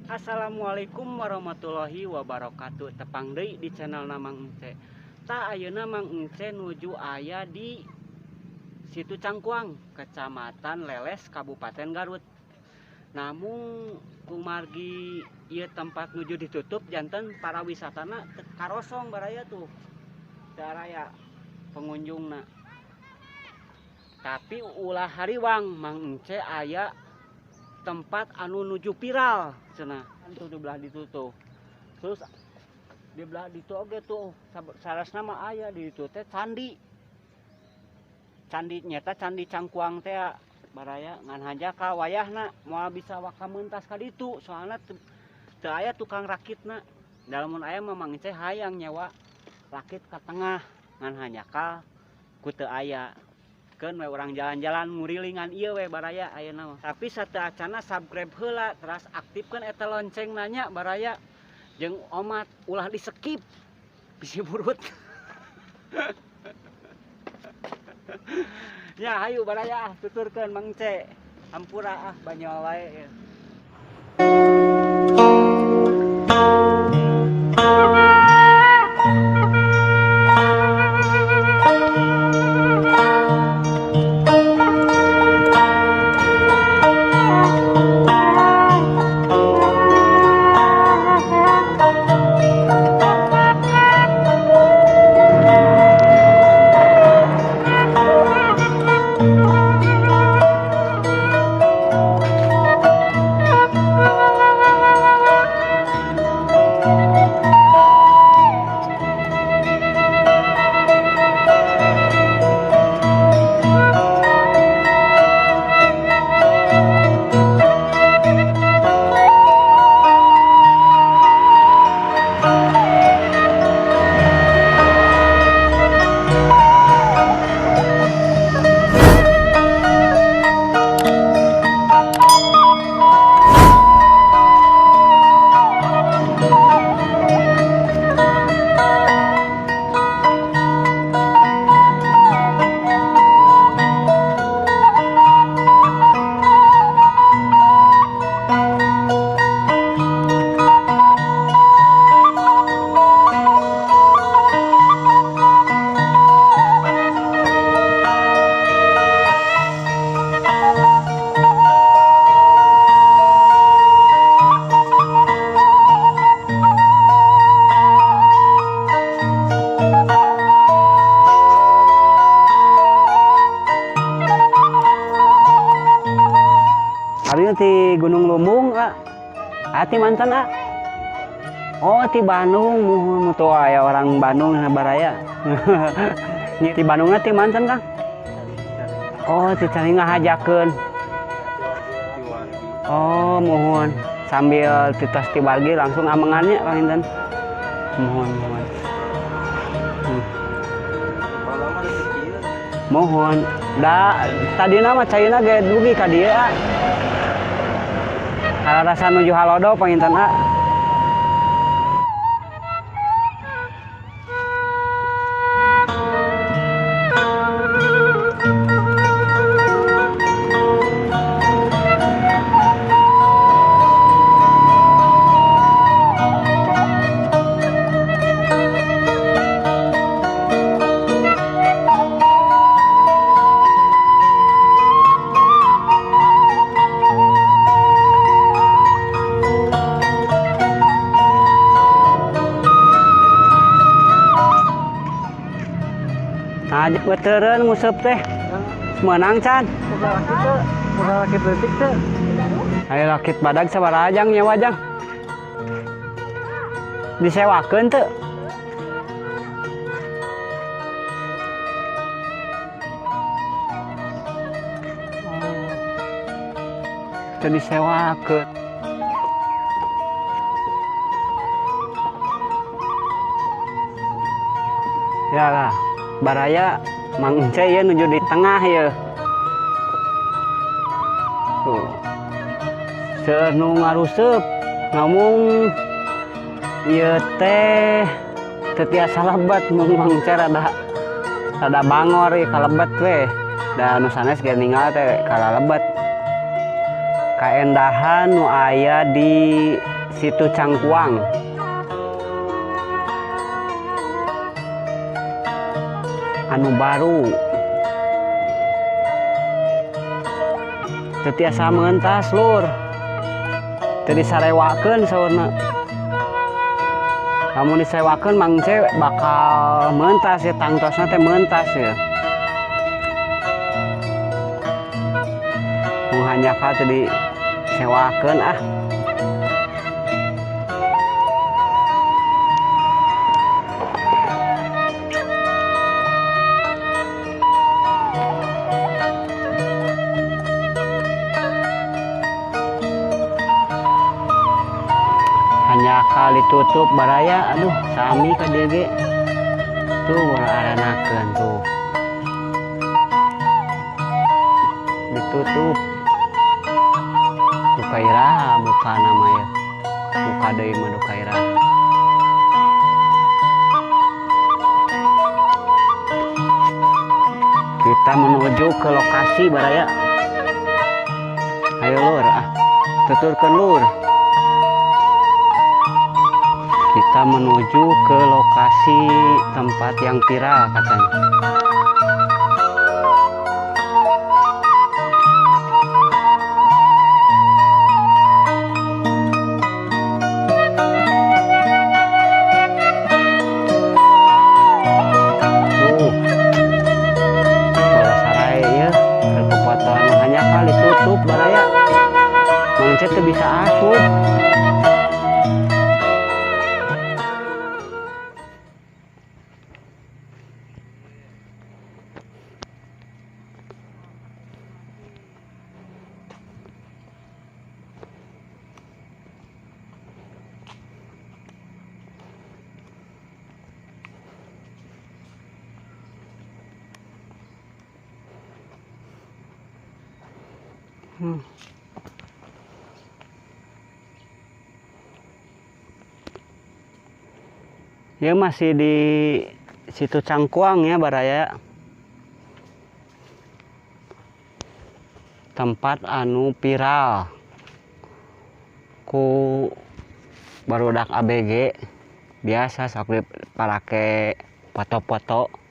Assalamualaikum warahmatullahi wabarakatuh. Tepang deui di channel Mang Ence. Ta ayeuna Mang Ence nuju aya di Situ Cangkuang, Kecamatan Leles, Kabupaten Garut. Namun kumargi ieu tempat nuju ditutup janten para wisatana karosong baraya tuh. Teu araya pengunjungna. Tapi ulah hariwang Mang Ence aya tempat anu nuju viral cenah. Tuh di belah ditu tuh. Terus di belah ditu oge tuh sarasna mah aya di ditu teh candi. Candi nyata Candi Cangkuang teh baraya ngan haja ka wayahna moal bisa waka mentas ka ditu soalna teu aya tukang rakitna. Da lamun aya mah Mang Ence hayang nyewa rakit ka tengah ngan hanjakal ku teu aya. Keun we urang jalan-jalan ngurilingan ieu we baraya ayeuna mah. Tapi sateuacanna subscribe heula teras aktifkeun eta lonceng nanya baraya jeung omat ulah di skip bisi burut. Ya hayu baraya ah tuturkeun Mang Ence. Hampura ah banyol wae ya. Di Gunung Lumbung, ah. Ati mantan, ah. Oh, ti Bandung, muhun mutua ya orang Bandung baraya. Ti Bandungna ti mantan, Kang? Oh, ti cari ngahajakeun. Oh, muhun sambil titas ti wargi langsung amengannya Kang Inten. Muhun, muhun. Muhun. Da tadina mah caina ge dugi ka dieu, ah. Rasa nuju halodo panginten ah. Beteureun nguseup teh. Meunang can. Rakit leutik teh. Aya rakit badag sabaraha jang nyewa jang? Disewakeun teu? Teu disewakeun. Ya lah, baraya Mang Ence ya nuju di tengah ya. Tuh. Seueur nu ngaruseup ngomong ieu teh teu tiasa lebet mung Mang Ence rada bangor ieu kalebet we. Da nu sanes ge ninggal teh kalalebet. Kaendahan nu aya di Situ Cangkuang. Anu baru. Teu tiasa mentas lur. Teu disarewakeun saurna. Lamun disewakeun Mang Ce bakal mentas ya, tangtosna teh mentas ya. Mun hanjakal teu disewakeun ah. Hanjakal ditutup baraya, aduh sami ka dieu ge. Tuh aranakeun tuh. Ditutup. Duka iraha buka nama ya. Buka deui mah duka iraha. Kita menuju ke lokasi baraya. Ayo lur ah. Tuturkeun lur. Kita menuju ke lokasi tempat yang viral katanya. Tuh, sarai ya, kekuatan hanya kali tutup baraya. Mang Ce teu bisa asup. Ya masih di Situ Cangkuang ya baraya. Tempat anu viral ku barudak ABG biasa sok parake foto-foto.